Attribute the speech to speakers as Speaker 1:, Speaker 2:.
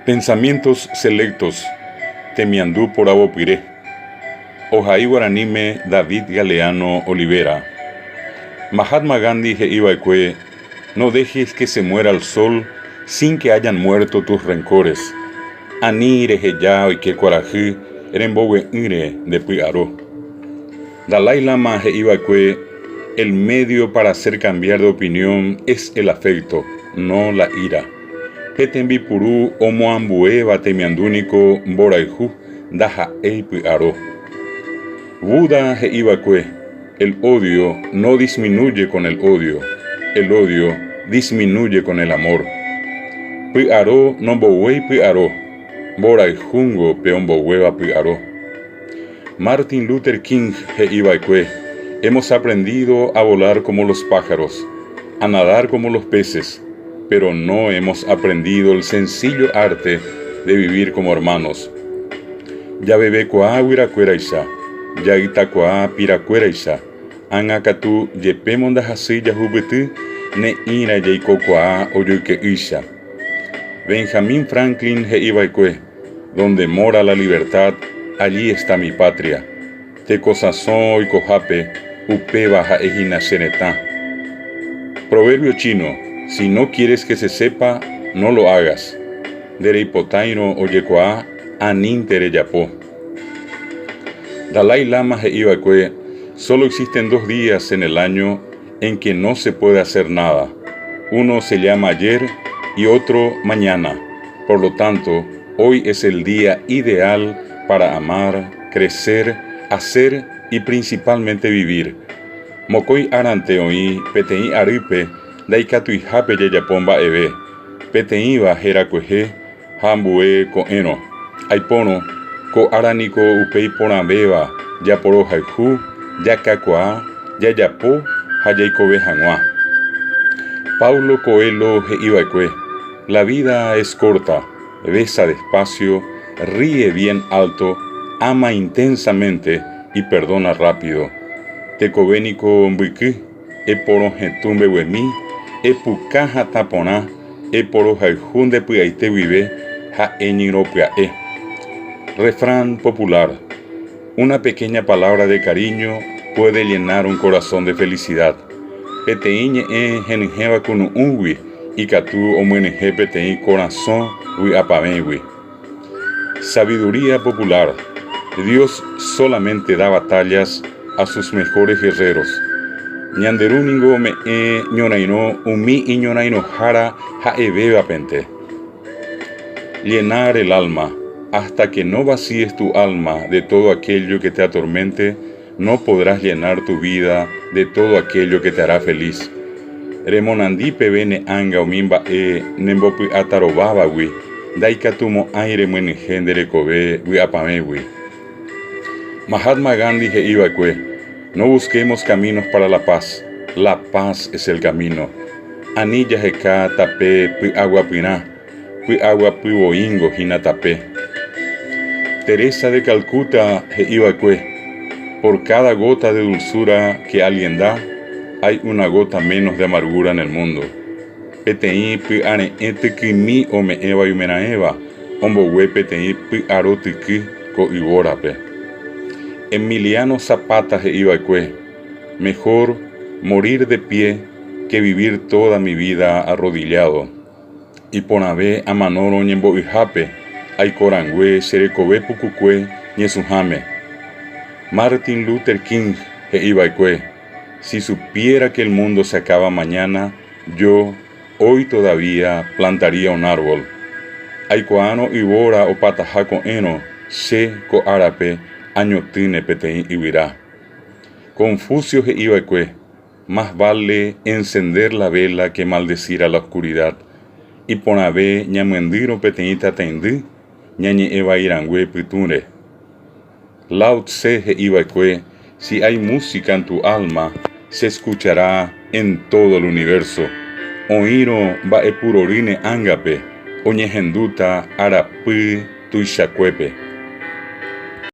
Speaker 1: Pensamientos selectos, Temiandu poravopyre. Ohai guaraníme David Galeano Olivera. Mahatma Gandhi he'iva'ekue, No dejes que se muera el sol sin que hayan muerto tus rencores. Ani reheja oike kuarahy rembogue'ỹre nde py'aro. Dalai Lama he'iva'ekue, El medio para hacer cambiar de opinión es el afecto, no la ira. Pe tembipuru omoambuéva temiandu niko mborayhu ndaha'éi py'aro. Buda he'iva'ekue, El odio no disminuye con el odio, el odio disminuye con el amor. Py'aro nomboguéi py'aro, mborayhúngo pe omboguéva py'aro. Martin Luther King he'iva'ekue, Hemos aprendido a volar como los pájaros, a nadar como los peces, pero no hemos aprendido el sencillo arte de vivir como hermanos. Javevekuaa guyrakuéraicha, jaytakuaa pirakuéraicha, ág̃a katu jepémo ndahasýi jahupyty ne'ĩra jaikokuaa ojoyke'ýicha. Benjamin Franklin he'iva'ekue, Donde mora la libertad, allí está mi patria. Tekosãso oikohápe, upéva ha'e hína che retã. Proverbio chino, Si no quieres que se sepa, no lo hagas. Ndereipotáirõ ojekuaa, anínte rejapo. Dalai Lama he'i va'ekue, Solo existen dos días en el año en que no se puede hacer nada. Uno se llama ayer y otro mañana. Por lo tanto, hoy es el día ideal para amar, crecer, hacer y principalmente vivir. Mokõi árante oĩ peteĩ arýpe ndaikatuihápe jajapo mba'eve, peteĩva hérakuehe ha ambue ko'ẽrõ. Aipórõ, ko ára niko upe iporãvéva japorohayhu, jakakuaa, jajapo ha jaikove hag̃ua. Paulo Coelho he'iva'ekue, La vida es corta, besa despacio, ríe bien alto, ama intensamente y perdona rápido. Tekove niko mbyky, eporohetũ mbeguemi, epuka hatã porã, eporohayhu nde py'aite guive ha eñyrõ pya'e. Refrán popular, Una pequeña palabra de cariño puede llenar un corazón de felicidad. Peteĩ ñe'ẽ henyhẽva kunu'ũgui ikatu omyenyhẽ peteĩ korasõ vy'apavẽgui. Sabiduría popular, Dios solamente da batallas a sus mejores guerreros. Ñande Ru ningo ome'ẽ ñorairõ umi iñorairõhára ha'evévapente. Llenar el alma, hasta que no vacíes tu alma de todo aquello que te atormente, no podrás llenar tu vida de todo aquello que te hará feliz. Remonandi peve ne ánga umi mba'e nembopy'atarovávagui, ndaikatumo'ãi remyenyhẽ nde rekove vy'apavẽgui. Mahatma Gandhi he'iva'ekue, No busquemos caminos para la paz, la paz es el camino. Ani jaheka tape py'aguapyrã, py'aguapyvoíngo hína tape. Teresa de Calcuta he'iva'ekue, Por cada gota de dulzura que alguien da, hay una gota menos de amargura en el mundo. Peteĩ py'are'ẽ tykymi ome'ẽva oimeraẽva ombogue peteĩ py'aro tyky ko yvórape. Emiliano Zapata he'iva'ekue, Mejor morir de pie que vivir toda mi vida arrodillado. Iporãve amanórõ ñembo'yhápe aiko rangue che rekove pukukue ñesũháme. Martin Luther King he'iva'ekue, Si supiera que el mundo se acaba mañana, yo, hoy todavía, plantaría un árbol. Aikuaárõ yvóra opataha ko'ẽrõ, che, ko árape, añotỹne peteĩ yvyra. Confucio he'iva'ekue, Más vale encender la vela que maldecir a la oscuridad. Iporãve ñamyendýrõ peteĩ tataindy ñañe'ẽ vai rangue pytũre. Lao Tse he'iva'ekue, Si hay música en tu alma, se escuchará en todo el universo. Oĩrõ mba'epurory ne ángape, oñehendúta arapy tuichakuépe.